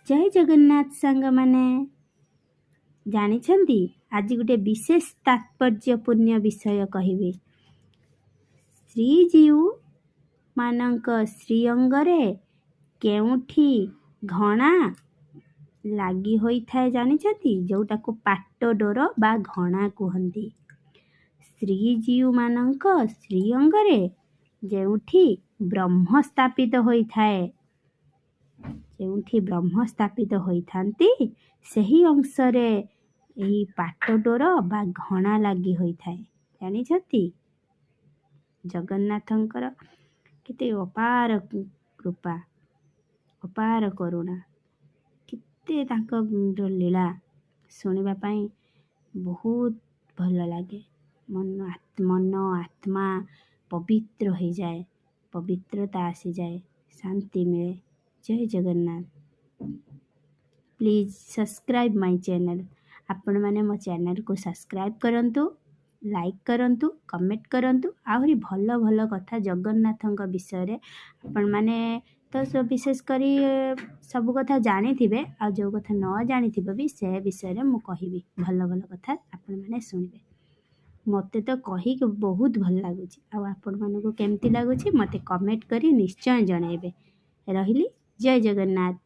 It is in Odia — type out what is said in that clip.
ଜୟ ଜଗନ୍ନାଥ ସାଙ୍ଗମାନେ। ଜାଣିଛନ୍ତି, ଆଜି ଗୋଟେ ବିଶେଷ ତାତ୍ପର୍ଯ୍ୟପୂର୍ଣ୍ଣ ବିଷୟ କହିବି। ଶ୍ରୀଜୀଉ ମାନଙ୍କ ଶ୍ରୀଅଙ୍ଗରେ କେଉଁଠି ଘଣା ଲାଗି ହୋଇଥାଏ ଜାଣିଛନ୍ତି? ଯୋଉଟାକୁ ପାଟ ଡୋର ବା ଘଣା କୁହନ୍ତି। ଶ୍ରୀଜୀଉମାନଙ୍କ ଶ୍ରୀଅଙ୍ଗରେ ଯେଉଁଠି ବ୍ରହ୍ମ ସ୍ଥାପିତ ହୋଇଥାଏ, ଯେଉଁଠି ବ୍ରହ୍ମ ସ୍ଥାପିତ ହୋଇଥାନ୍ତି, ସେହି ଅଂଶରେ ଏହି ପାଟଡୋର ବା ଘଣା ଲାଗି ହୋଇଥାଏ। ଜାଣିଛନ୍ତି, ଜଗନ୍ନାଥଙ୍କର କେତେ ଅପାର କୃପା, ଅପାର କରୁଣା, କେତେ ତାଙ୍କ ଲୀଳା ଶୁଣିବା ପାଇଁ ବହୁତ ଭଲ ଲାଗେ। ମନ ଆତ୍ମା ପବିତ୍ର ହୋଇଯାଏ, ପବିତ୍ରତା ଆସିଯାଏ, ଶାନ୍ତି ମିଳେ। ଜୟ Jagannath. Please subscribe my channel. ଆପଣମାନେ ମୋ ଚ୍ୟାନେଲକୁ ସବସ୍କ୍ରାଇବ୍ କରନ୍ତୁ, ଲାଇକ୍ କରନ୍ତୁ, କମେଣ୍ଟ କରନ୍ତୁ। ଆହୁରି ଭଲ ଭଲ କଥା ଜଗନ୍ନାଥଙ୍କ ବିଷୟରେ ଆପଣମାନେ ତ ବିଶେଷ କରି ସବୁ କଥା ଜାଣିଥିବେ, ଆଉ ଯେଉଁ କଥା ନ ଜାଣିଥିବ ବି ସେ ବିଷୟରେ ମୁଁ କହିବି। ଭଲ ଭଲ କଥା ଆପଣମାନେ ଶୁଣିବେ। ମୋତେ ତ କହିକି ବହୁତ ଭଲ ଲାଗୁଛି, ଆଉ ଆପଣମାନଙ୍କୁ କେମିତି ଲାଗୁଛି ମୋତେ କମେଣ୍ଟ କରି ନିଶ୍ଚୟ ଜଣାଇବେ। ରହିଲି, ଜୟ ଜଗନ୍ନାଥ।